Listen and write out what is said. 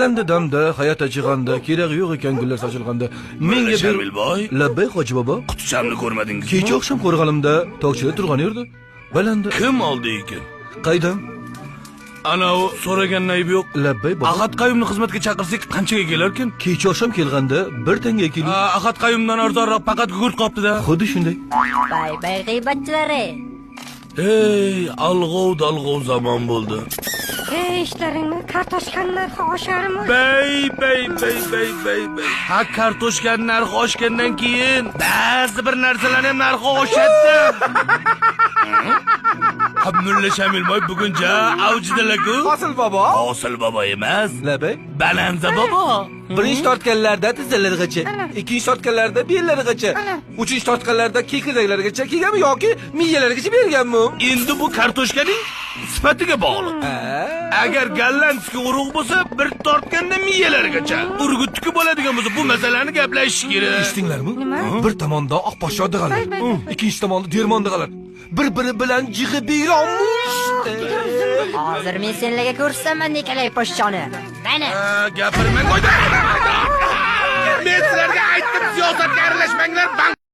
Endi damda hayot achig'anda, keragi yo'q ekan gullar sochilganda. Menga bir Shamilboy, Labbay, hoji bobo. Qutichamni ko'rmadingizmi? Kecha oqshom ko'rganimda tokchada turgan edi. Balandi. Kim oldi ekan? Qaydam? Ana u so'ragan ayb yo'q. Labbay, bobo. Ahad Qayumni xizmatga chaqirsak qanchaga kelarkin? Kecha oqshom kelganda bir tanga kilo. Ha, Ahad Qayumdan arzonroq faqat gugurt qopti-da. Xuddi shunday. Bay bay, g'iybatchilari. Ey, alg'ov dalg'ov zamon bo'ldi. Ey, ishlaringni, kartoshkani narxi osharmi? Bay bay bay bay bay bay. Ha, kartoshkani narxi oshgandan keyin ba'zi bir narsalarni ham narxi oshadi. Ha, Mulla Shamilboy bugun ja avjidalar-ku. Hosil bobo. Hosil bobo emas, Labbay. Balanza bobo. Birinchi tortganlarda tizzalarigacha, ikkinchi tortganlarda bellarigacha, uchinchi tortganlarda kekirdaklarigacha kelganmi yoki miyalarigacha berganmi? Endi bu kartoshkaning sifatiga bog'liq. Agar голландский urug' bo'lsa, bir tortganda miyalarigacha. Urgutniki bo'ladigan bo'lsa, bu masalani gaplashish kerak. Eshitdinglarmi? Nima? Bir tomonda oq poshsho dig'alar, ikkinchi tomonda dermon dig'alar. Bir-biri bilan jig'i beyronmish. Hozir men senlarga ko'rsataman Nikolay poshshoni. Mana. Ha, gapirmang. Men sizlarga aytdim, siyosatga aralashmanglar. Bank